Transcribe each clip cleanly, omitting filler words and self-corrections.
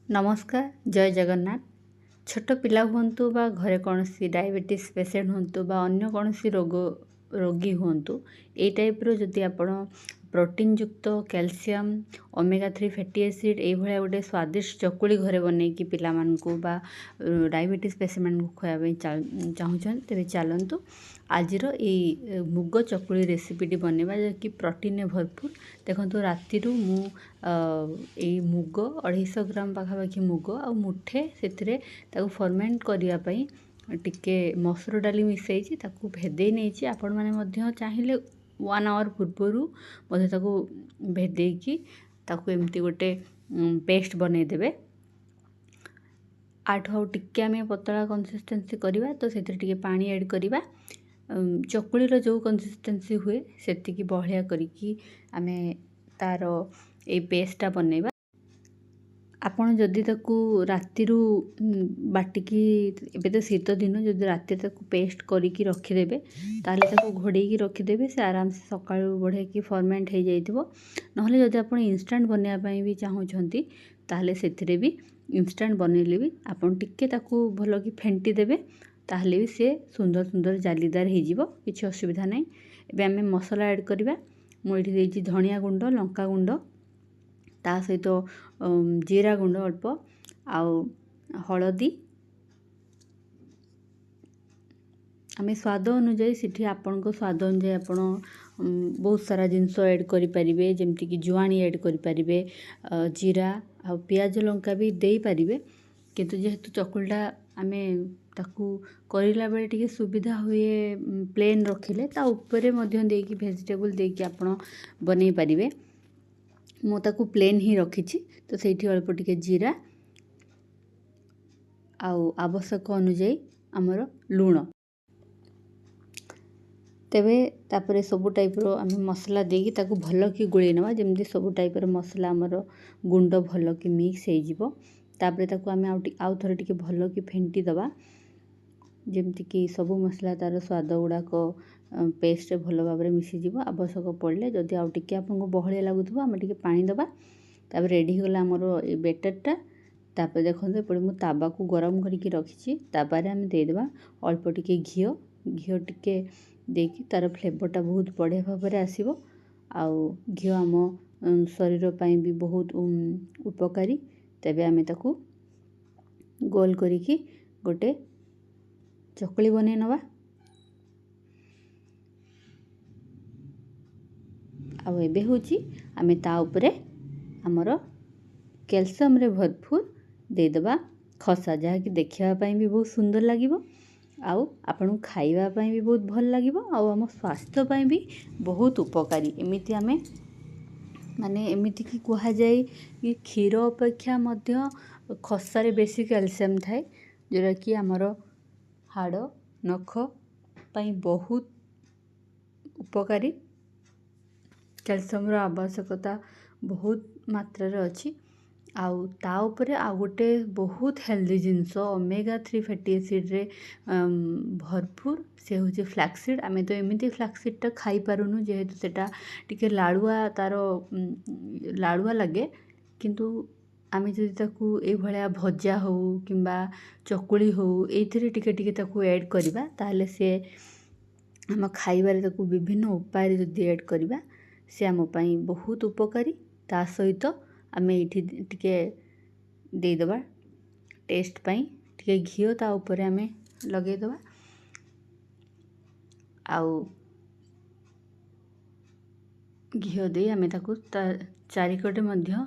ନମସ୍କାର, ଜୟ ଜଗନ୍ନାଥ। ଛୋଟ ପିଲା ହୁଅନ୍ତୁ ବା ଘରେ କୌଣସି ଡାଇବେଟିସ୍ ପେସେଣ୍ଟ ହୁଅନ୍ତୁ ବା ଅନ୍ୟ କୌଣସି ରୋଗୀ ହୁଅନ୍ତୁ, ଏଇ ଟାଇପ୍ର ଯଦି ଆପଣ ପ୍ରୋଟିନ୍ ଯୁକ୍ତ କ୍ୟାଲସିୟମ୍, ଓମେଗା 3 ଫ୍ୟାଟି ଏସିଡ଼୍ ଏଇଭଳିଆ ଗୋଟେ ସ୍ୱାଦିଷ୍ଟ ଚକୁଳି ଘରେ ବନେଇକି ପିଲାମାନଙ୍କୁ ବା ଡାଇବେଟିସ୍ ପେସେଣ୍ଟମାନଙ୍କୁ ଖୁଆଇବା ପାଇଁ ଚାହୁଁଛନ୍ତି, ତେବେ ଚାଲନ୍ତୁ ଆଜିର ଏଇ ମୁଗ ଚକୁଳି ରେସିପିଟି ବନେଇବା, ଯାହାକି ପ୍ରୋଟିନ୍ରେ ଭରପୁର। ଦେଖନ୍ତୁ, ରାତିରୁ ମୁଁ ଏଇ ମୁଗ 250 ଗ୍ରାମ ପାଖାପାଖି ମୁଗ ଆଉ ମୁଠେ ସେଥିରେ ତାକୁ ଫର୍ମେଣ୍ଟ କରିବା ପାଇଁ ଟିକେ ମସୁର ଡାଲି ମିଶାଇଛି, ତାକୁ ଭେଦେଇ ନେଇଛି। ଆପଣମାନେ ମଧ୍ୟ ଚାହିଁଲେ 1 ଆୱାର ପୂର୍ବରୁ ମଧ୍ୟ ତାକୁ ଭେଦେଇକି ତାକୁ ଏମିତି ଗୋଟେ ପେଷ୍ଟ ବନେଇଦେବେ। ଆଠୁ ଆଉ ଟିକେ ଆମେ ପତଳା କନସିଷ୍ଟେନ୍ସି କରିବା, ତ ସେଥିରେ ଟିକେ ପାଣି ଆଡ଼୍ କରିବା। ଚକୁଳିର ଯେଉଁ କନସିଷ୍ଟେନ୍ସି ହୁଏ, ସେତିକି ବହଳିଆ କରିକି ଆମେ ତା'ର ଏଇ ପେଷ୍ଟଟା ବନେଇବା। ଆପଣ ଯଦି ତାକୁ ରାତିରୁ ବାଟିକି, ଏବେ ତ ଶୀତ ଦିନ, ଯଦି ରାତିରେ ତାକୁ ପେଷ୍ଟ କରିକି ରଖିଦେବେ, ତାହେଲେ ତାକୁ ଘୋଡ଼େଇକି ରଖିଦେବେ, ସେ ଆରାମସେ ସକାଳୁ ବଢ଼େଇକି ଫର୍ମେଣ୍ଟ ହେଇଯାଇଥିବ। ନହେଲେ ଯଦି ଆପଣ ଇନଷ୍ଟାଣ୍ଟ ବନେଇବା ପାଇଁ ବି ଚାହୁଁଛନ୍ତି, ତାହେଲେ ସେଥିରେ ବି ଇନଷ୍ଟାଣ୍ଟ ବନେଇଲେ ବି ଆପଣ ଟିକେ ତାକୁ ଭଲକି ଫେଣ୍ଟି ଦେବେ, ତାହେଲେ ବି ସେ ସୁନ୍ଦର ସୁନ୍ଦର ଜାଲିଦାର ହେଇଯିବ, କିଛି ଅସୁବିଧା ନାହିଁ। ଏବେ ଆମେ ମସଲା ଆଡ଼୍ କରିବା। ମୁଁ ଏଠି ଦେଇଛି ଧନିଆ ଗୁଣ୍ଡ, ଲଙ୍କା ଗୁଣ୍ଡ, ତା ସହିତ ଜିରା ଗୁଣ୍ଡ ଅଳ୍ପ ଆଉ ହଳଦୀ। ଆମେ ସ୍ୱାଦ ଅନୁଯାୟୀ ସେଠି ଆପଣଙ୍କ ସ୍ୱାଦ ଅନୁଯାୟୀ ଆପଣ ବହୁତ ସାରା ଜିନିଷ ଆଡ଼୍ କରିପାରିବେ, ଯେମିତିକି ଜୁଆଣି ଆଡ଼୍ କରିପାରିବେ, ଜିରା ଆଉ ପିଆଜ ଲଙ୍କା ବି ଦେଇପାରିବେ। କିନ୍ତୁ ଯେହେତୁ ଚକୁଳିଟା ଆମେ ତାକୁ କରିଲା ବେଳେ ଟିକେ ସୁବିଧା ହୁଏ ପ୍ଲେନ୍ ରଖିଲେ, ତା ଉପରେ ମଧ୍ୟ ଦେଇକି ଭେଜିଟେବୁଲ୍ ଦେଇକି ଆପଣ ବନେଇ ପାରିବେ। ମୁଁ ତାକୁ ପ୍ଲେନ୍ ହିଁ ରଖିଛି। ତ ସେଇଠି ଅଳ୍ପ ଟିକେ ଜିରା ଆଉ ଆବଶ୍ୟକ ଅନୁଯାୟୀ ଆମର ଲୁଣ। ତେବେ ତାପରେ ସବୁ ଟାଇପ୍ର ଆମେ ମସଲା ଦେଇକି ତାକୁ ଭଲକି ଗୋଳେଇ ନେବା, ଯେମିତି ସବୁ ଟାଇପ୍ର ମସଲା ଆମର ଗୁଣ୍ଡ ଭଲକି ମିକ୍ସ ହେଇଯିବ। ତାପରେ ତାକୁ ଆମେ ଆଉ ଥରେ ଟିକେ ଭଲକି ଫେଣ୍ଟି ଦେବା, ଯେମିତିକି ସବୁ ମସଲା ତା'ର ସ୍ୱାଦ ଗୁଡ଼ାକ ପେଷ୍ଟରେ ଭଲ ଭାବରେ ମିଶିଯିବ। ଆବଶ୍ୟକ ପଡ଼ିଲେ ଯଦି ଆଉ ଟିକେ ଆପଣଙ୍କୁ ବହଳିଆ ଲାଗୁଥିବ, ଆମେ ଟିକେ ପାଣି ଦେବା। ତାପରେ ରେଡ଼ି ହେଇଗଲା ଆମର ଏ ବେଟରଟା। ତାପରେ ଦେଖନ୍ତୁ, ଏପଟେ ମୁଁ ତାବାକୁ ଗରମ କରିକି ରଖିଛି। ତାବାରେ ଆମେ ଦେଇଦେବା ଅଳ୍ପ ଟିକେ ଘିଅ। ଘିଅ ଟିକେ ଦେଇକି ତା'ର ଫ୍ଲେଭରଟା ବହୁତ ବଢ଼ିଆ ଭାବରେ ଆସିବ, ଆଉ ଘିଅ ଆମ ଶରୀର ପାଇଁ ବି ବହୁତ ଉପକାରୀ। ତେବେ ଆମେ ତାକୁ ଗୋଲ କରିକି ଗୋଟେ ଚକୁଳି ବନେଇ ନେବା। ଆଉ ଏବେ ହେଉଛି ଆମେ ତା ଉପରେ ଆମର କ୍ୟାଲସିୟମରେ ଭରପୁର ଦେଇଦେବା ଖସା, ଯାହାକି ଦେଖିବା ପାଇଁ ବି ବହୁତ ସୁନ୍ଦର ଲାଗିବ ଆଉ ଆପଣଙ୍କୁ ଖାଇବା ପାଇଁ ବି ବହୁତ ଭଲ ଲାଗିବ, ଆଉ ଆମ ସ୍ୱାସ୍ଥ୍ୟ ପାଇଁ ବି ବହୁତ ଉପକାରୀ। ଏମିତି ଆମେ ମାନେ ଏମିତିକି କୁହାଯାଏ କି କ୍ଷୀର ଅପେକ୍ଷା ମଧ୍ୟ ଖସାରେ ବେଶୀ କ୍ୟାଲସିୟମ୍ ଥାଏ, ଯେଉଁଟାକି ଆମର ହାଡ଼ ନଖ ପାଇଁ ବହୁତ ଉପକାରୀ। କ୍ୟାଲସିୟମର ଆବଶ୍ୟକତା ବହୁତ ମାତ୍ରାରେ ଅଛି। ଆଉ ତା ଉପରେ ଆଉ ଗୋଟେ ବହୁତ ହେଲ୍ଦି ଜିନିଷ, ଓମେଗା 3 ଫ୍ୟାଟି ଏସିଡ଼୍ରେ ଭରପୁର, ସେ ହେଉଛି ଫ୍ଲାକ୍ସିଡ଼୍। ଆମେ ତ ଏମିତି ଫ୍ଲାକ୍ସିଡ଼୍ଟା ଖାଇପାରୁନୁ, ଯେହେତୁ ସେଇଟା ଟିକେ ଲାଳୁଆ, ତା'ର ଲାଳୁଆ ଲାଗେ। କିନ୍ତୁ ଆମେ ଯଦି ତାକୁ ଏଇଭଳିଆ ଭଜା ହେଉ କିମ୍ବା ଚକୁଳି ହେଉ, ଏଇଥିରେ ଟିକେ ଟିକେ ତାକୁ ଆଡ଼୍ କରିବା, ତାହେଲେ ସେ ଆମ ଖାଇବାରେ ତାକୁ ବିଭିନ୍ନ ଉପାୟରେ ଯଦି ଆଡ଼୍ କରିବା, ସେ ଆମ ପାଇଁ ବହୁତ ଉପକାରୀ। ତା ସହିତ ଆମେ ଏଇଠି ଟିକେ ଦେଇଦେବା ଟେଷ୍ଟ ପାଇଁ ଟିକେ ଘିଅ, ତା ଉପରେ ଆମେ ଲଗେଇଦେବା। ଆଉ ଘିଅ ଦେଇ ଆମେ ତାକୁ ତା ଚାରିକଟେ ମଧ୍ୟ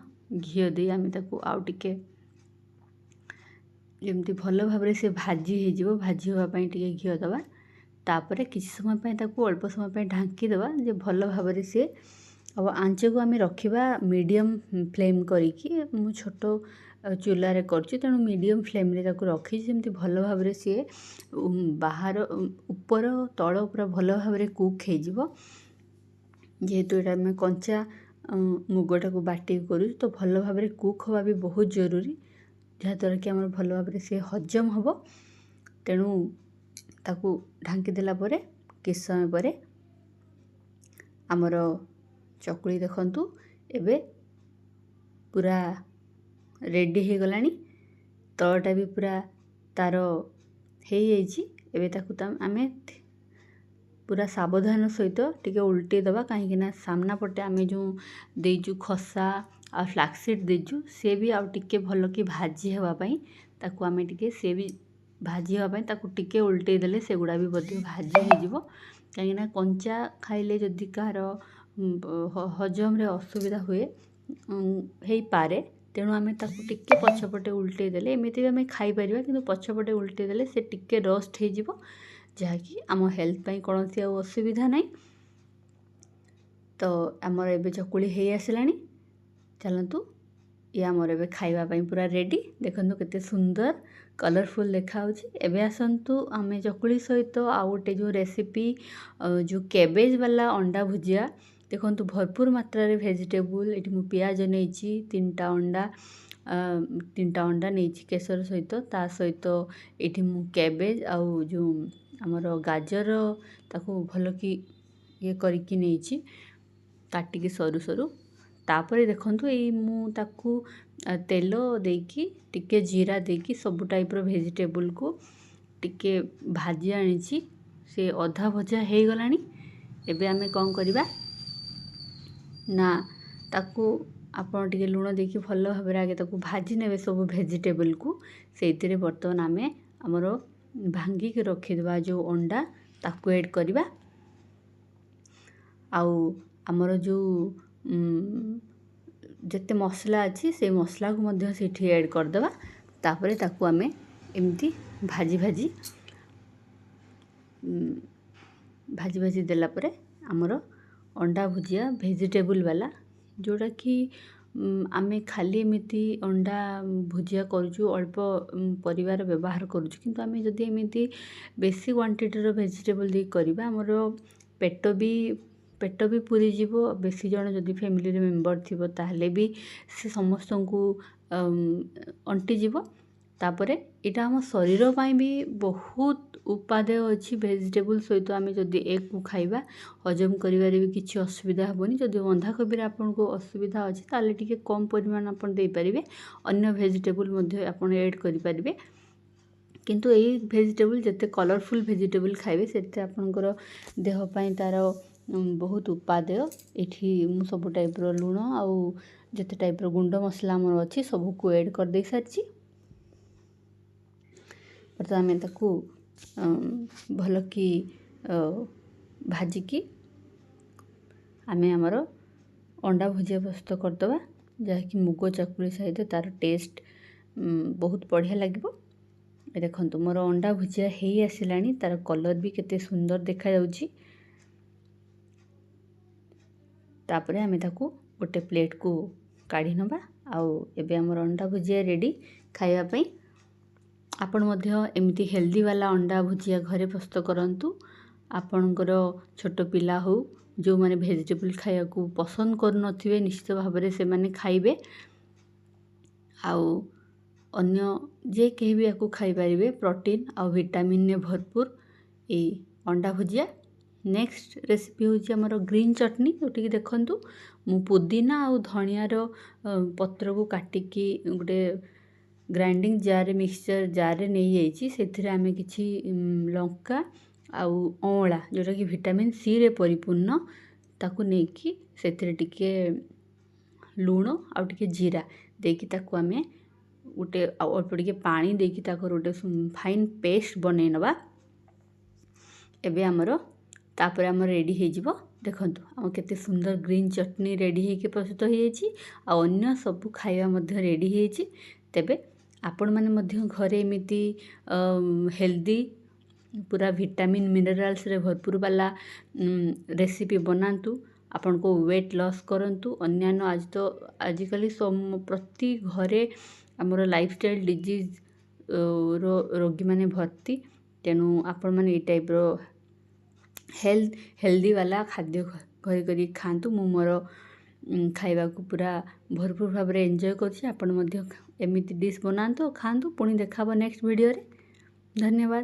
ଘିଅ ଦେଇ ଆମେ ତାକୁ ଆଉ ଟିକେ ଯେମିତି ଭଲ ଭାବରେ ସେ ଭାଜି ହେଇଯିବ, ଭାଜି ହେବା ପାଇଁ ଟିକେ ଘିଅ ଦେବା। ତାପରେ କିଛି ସମୟ ପାଇଁ ତାକୁ ଅଳ୍ପ ସମୟ ପାଇଁ ଢାଙ୍କି ଦେବା, ଯେ ଭଲ ଭାବରେ ସିଏ। ଆଉ ଆଞ୍ଚକୁ ଆମେ ରଖିବା ମିଡ଼ିୟମ୍ ଫ୍ଲେମ୍ କରିକି। ମୁଁ ଛୋଟ ଚୁଲାରେ କରୁଛି, ତେଣୁ ମିଡ଼ିୟମ୍ ଫ୍ଲେମ୍ରେ ତାକୁ ରଖିଛି, ଯେମିତି ଭଲ ଭାବରେ ସିଏ ବାହାର ଉପର ତଳ ପୁରା ଭଲ ଭାବରେ କୁକ୍ ହେଇଯିବ। ଯେହେତୁ ଏଇଟା ଆମେ କଞ୍ଚା ମୁଗଟାକୁ ବାଟିକି କରୁଛୁ, ତ ଭଲ ଭାବରେ କୁକ୍ ହେବା ବି ବହୁତ ଜରୁରୀ, ଯାହାଦ୍ୱାରା କି ଆମର ଭଲ ଭାବରେ ସିଏ ହଜମ ହେବ। ତେଣୁ ତାକୁ ଢାଙ୍କି ଦେଲା ପରେ କିଛି ସମୟ ପରେ ଆମର ଚକୁଳି ଦେଖନ୍ତୁ ଏବେ ପୁରା ରେଡ଼ି ହେଇଗଲାଣି, ତଳଟା ବି ପୁରା ତାର ହେଇଯାଇଛି। ଏବେ ତାକୁ ଆମେ ପୁରା ସାବଧାନ ସହିତ ଟିକେ ଉଲଟେଇ ଦେବା, କାହିଁକିନା ସାମ୍ନା ପଟେ ଆମେ ଯେଉଁ ଦେଇଛୁ ଖସା ଆଉ ଫ୍ଲାକ୍ସସିଡ଼୍ ଦେଇଛୁ, ସେ ବି ଆଉ ଟିକେ ଭଲକି ଭାଜି ହେବା ପାଇଁ ତାକୁ ଆମେ ଟିକେ ସେ ବି ଭାଜି ହେବା ପାଇଁ ତାକୁ ଟିକେ ଉଲଟେଇ ଦେଲେ ସେଗୁଡ଼ା ବି ମଧ୍ୟ ଭାଜି ହେଇଯିବ। କାହିଁକିନା କଞ୍ଚା ଖାଇଲେ ଯଦି କାହାର ହଜମରେ ଅସୁବିଧା ହୁଏ ହେଇପାରେ, ତେଣୁ ଆମେ ତାକୁ ଟିକେ ପଛପଟେ ଉଲଟେଇ ଦେଲେ, ଏମିତି ବି ଆମେ ଖାଇପାରିବା, କିନ୍ତୁ ପଛପଟେ ଉଲଟେଇ ଦେଲେ ସେ ଟିକେ ରୋଷ୍ଟ ହେଇଯିବ, ଯାହାକି ଆମ ହେଲ୍ଥ ପାଇଁ କୌଣସି ଆଉ ଅସୁବିଧା ନାହିଁ। ତ ଆମର ଏବେ ଚକୁଳି ହେଇ ଆସିଲାଣି। ଚାଲନ୍ତୁ, ଇଏ ଆମର ଏବେ ଖାଇବା ପାଇଁ ପୁରା ରେଡ଼ି। ଦେଖନ୍ତୁ କେତେ ସୁନ୍ଦର କଲରଫୁଲ୍ ଦେଖାହେଉଛି। ଏବେ ଆସନ୍ତୁ ଆମେ ଚକୁଳି ସହିତ ଆଉ ଗୋଟେ ଯେଉଁ ରେସିପି, ଯେଉଁ କ୍ୟାବେଜ୍ ବାଲା ଅଣ୍ଡା ଭୁଜିଆ। ଦେଖନ୍ତୁ ଭରପୁର ମାତ୍ରାରେ ଭେଜିଟେବୁଲ୍, ଏଠି ମୁଁ ପିଆଜ ନେଇଛି, 3ଟା ଅଣ୍ଡା ନେଇଛି କେଶର ସହିତ। ତା ସହିତ ଏଇଠି ମୁଁ କ୍ୟାବେଜ୍ ଆଉ ଯେଉଁ ଆମର ଗାଜର ତାକୁ ଭଲକି ଇଏ କରିକି ନେଇଛି, କାଟିକି ସରୁ ସରୁ। ତାପରେ ଦେଖନ୍ତୁ ଏଇ ମୁଁ ତାକୁ ତେଲ ଦେଇକି ଟିକେ ଜିରା ଦେଇକି ସବୁ ଟାଇପ୍ର ଭେଜିଟେବୁଲ୍କୁ ଟିକେ ଭାଜି ଆଣିଛି। ସେ ଅଧା ଭଜା ହେଇଗଲାଣି। ଏବେ ଆମେ କ'ଣ କରିବା ନା, ତାକୁ ଆପଣ ଟିକେ ଲୁଣ ଦେଇକି ଭଲ ଭାବରେ ଆଗେ ତାକୁ ଭାଜି ନେବେ ସବୁ ଭେଜିଟେବୁଲ୍କୁ। ସେଇଥିରେ ବର୍ତ୍ତମାନ ଆମେ ଆମର ଭାଙ୍ଗିକି ରଖିଦେବା ଯେଉଁ ଅଣ୍ଡା, ତାକୁ ଏଡ଼୍ କରିବା। ଆଉ ଆମର ଯେଉଁ ଯେତେ ମସଲା ଅଛି, ସେଇ ମସଲାକୁ ମଧ୍ୟ ସେଇଠି ଏଡ଼୍ କରିଦେବା। ତାପରେ ତାକୁ ଆମେ ଏମିତି ଭାଜି ଭାଜି ଦେଲା ପରେ ଆମର ଅଣ୍ଡା ଭୁଜିଆ ଭେଜିଟେବୁଲ୍ ବାଲା, ଯେଉଁଟାକି ଆମେ ଖାଲି ଏମିତି ଅଣ୍ଡା ଭୁଜିଆ କରୁଛୁ, ଅଳ୍ପ ପରିବାର ବ୍ୟବହାର କରୁଛୁ, କିନ୍ତୁ ଆମେ ଯଦି ଏମିତି ବେଶୀ କ୍ୱାଣ୍ଟିଟିର ଭେଜିଟେବୁଲ୍ ଦେଇକି କରିବା, ଆମର ପେଟ ବି ପୁରିଯିବ। ବେଶୀ ଜଣ ଯଦି ଫ୍ୟାମିଲିରେ ମେମ୍ବର ଥିବ, ତାହେଲେ ବି ସେ ସମସ୍ତଙ୍କୁ ଅଣ୍ଟିଯିବ। ତାପରେ ଏଇଟା ଆମ ଶରୀର ପାଇଁ ବି ବହୁତ ଉପାଦେୟ ଅଛି। ଭେଜିଟେବୁଲ୍ ସହିତ ଆମେ ଯଦି ଏଗ୍କୁ ଖାଇବା, ହଜମ କରିବାରେ ବି କିଛି ଅସୁବିଧା ହେବନି। ଯଦି ବନ୍ଧାକୋବିରେ ଆପଣଙ୍କୁ ଅସୁବିଧା ଅଛି, ତାହେଲେ ଟିକେ କମ୍ ପରିମାଣ ଆପଣ ଦେଇପାରିବେ। ଅନ୍ୟ ଭେଜିଟେବୁଲ୍ ମଧ୍ୟ ଆପଣ ଏଡ଼୍ କରିପାରିବେ। କିନ୍ତୁ ଏଇ ଭେଜିଟେବୁଲ୍, ଯେତେ କଲରଫୁଲ୍ ଭେଜିଟେବୁଲ୍ ଖାଇବେ, ସେତେ ଆପଣଙ୍କର ଦେହ ପାଇଁ ତା'ର ବହୁତ ଉପାଦେୟ। ଏଠି ମୁଁ ସବୁ ଟାଇପ୍ର ଲୁଣ ଆଉ ଯେତେ ଟାଇପ୍ର ଗୁଣ୍ଡ ମସଲା ଆମର ଅଛି, ସବୁକୁ ଏଡ଼୍ କରିଦେଇ ସାରିଛି। ବର୍ତ୍ତମାନ ଆମେ ତାକୁ ଭଲକି ଭାଜିକି ଆମେ ଆମର ଅଣ୍ଡା ଭୁଜିଆ ପ୍ରସ୍ତୁତ କରିଦେବା, ଯାହାକି ମୁଗ ଚକୁଳି ସହିତ ତା'ର ଟେଷ୍ଟ ବହୁତ ବଢ଼ିଆ ଲାଗିବ। ଦେଖନ୍ତୁ ମୋର ଅଣ୍ଡା ଭୁଜିଆ ହେଇ ଆସିଲାଣି, ତା'ର କଲର୍ ବି କେତେ ସୁନ୍ଦର ଦେଖାଯାଉଛି। ତାପରେ ଆମେ ତାକୁ ଗୋଟେ ପ୍ଲେଟ୍କୁ କାଢ଼ି ନେବା। ଆଉ ଏବେ ଆମର ଅଣ୍ଡା ଭୁଜିଆ ରେଡ଼ି ଖାଇବା ପାଇଁ। ଆପଣ ମଧ୍ୟ ଏମିତି ହେଲ୍ଦି ବାଲା ଅଣ୍ଡା ଭୁଜିଆ ଘରେ ପ୍ରସ୍ତୁତ କରନ୍ତୁ। ଆପଣଙ୍କର ଛୋଟ ପିଲା ହେଉ, ଯେଉଁମାନେ ଭେଜିଟେବୁଲ୍ ଖାଇବାକୁ ପସନ୍ଦ କରୁନଥିବେ, ନିଶ୍ଚିତ ଭାବରେ ସେମାନେ ଖାଇବେ। ଆଉ ଅନ୍ୟ ଯେ କେହି ବି ୟାକୁ ଖାଇପାରିବେ। ପ୍ରୋଟିନ୍ ଆଉ ଭିଟାମିନ୍ରେ ଭରପୁର ଏଇ ଅଣ୍ଡା ଭୁଜିଆ। ନେକ୍ସଟ ରେସିପି ହେଉଛି ଆମର ଗ୍ରୀନ୍ ଚଟନି, ଯେଉଁଠିକି ଦେଖନ୍ତୁ ମୁଁ ପୁଦିନା ଆଉ ଧଣିଆର ପତ୍ରକୁ କାଟିକି ଗୋଟେ ଗ୍ରାଇଣ୍ଡିଙ୍ଗ ଜାର୍ରେ, ମିକ୍ସଚର୍ ଜାର୍ରେ ନେଇଯାଇଛି। ସେଥିରେ ଆମେ କିଛି ଲଙ୍କା ଆଉ ଅଁଳା, ଯେଉଁଟାକି ଭିଟାମିନ୍ ସିରେ ପରିପୂର୍ଣ୍ଣ, ତାକୁ ନେଇକି ସେଥିରେ ଟିକେ ଲୁଣ ଆଉ ଟିକେ ଜିରା ଦେଇକି ତାକୁ ଆମେ ଗୋଟେ ଆଉ ଅଳ୍ପ ଟିକେ ପାଣି ଦେଇକି ତାକୁ ଗୋଟେ ଫାଇନ୍ ପେଷ୍ଟ ବନେଇ ନେବା। ଏବେ ଆମର ତାପରେ ଆମର ରେଡ଼ି ହେଇଯିବ। ଦେଖନ୍ତୁ ଆମ କେତେ ସୁନ୍ଦର ଗ୍ରୀନ୍ ଚଟନି ରେଡ଼ି ହେଇକି ପ୍ରସ୍ତୁତ ହେଇଯାଇଛି, ଆଉ ଅନ୍ୟ ସବୁ ଖାଇବା ମଧ୍ୟ ରେଡ଼ି ହେଇଯାଇଛି। ତେବେ ଆପଣମାନେ ମଧ୍ୟ ଘରେ ଏମିତି ହେଲ୍ଦି, ପୁରା ଭିଟାମିନ୍ ମିନେରାଲ୍ସରେ ଭରପୁର ବାଲା ରେସିପି ବନାନ୍ତୁ, ଆପଣଙ୍କୁ ୱେଟ୍ ଲସ୍ କରନ୍ତୁ। ଅନ୍ୟାନ୍ୟ ଆଜି ତ ଆଜିକାଲି ପ୍ରତି ଘରେ ଆମର ଲାଇଫଷ୍ଟାଇଲ୍ ଡିଜିଜ୍ ର ରୋଗୀମାନେ ଭର୍ତ୍ତି। ତେଣୁ ଆପଣମାନେ ଏଇ ଟାଇପ୍ର ହେଲ୍ଦି ବାଲା ଖାଦ୍ୟ ଘରେ କରିକି ଖାଆନ୍ତୁ। ମୁଁ ମୋର ଖାଇବାକୁ ପୁରା ଭରପୁର ଭାବରେ ଏନ୍ଜୟ କରୁଛି। ଆପଣ ମଧ୍ୟ ଏମିତି ଡିସ୍ ବନାନ୍ତୁ, ଖାଆନ୍ତୁ। ପୁଣି ଦେଖା ହେବ ନେକ୍ସଟ ଭିଡ଼ିଓରେ। ଧନ୍ୟବାଦ।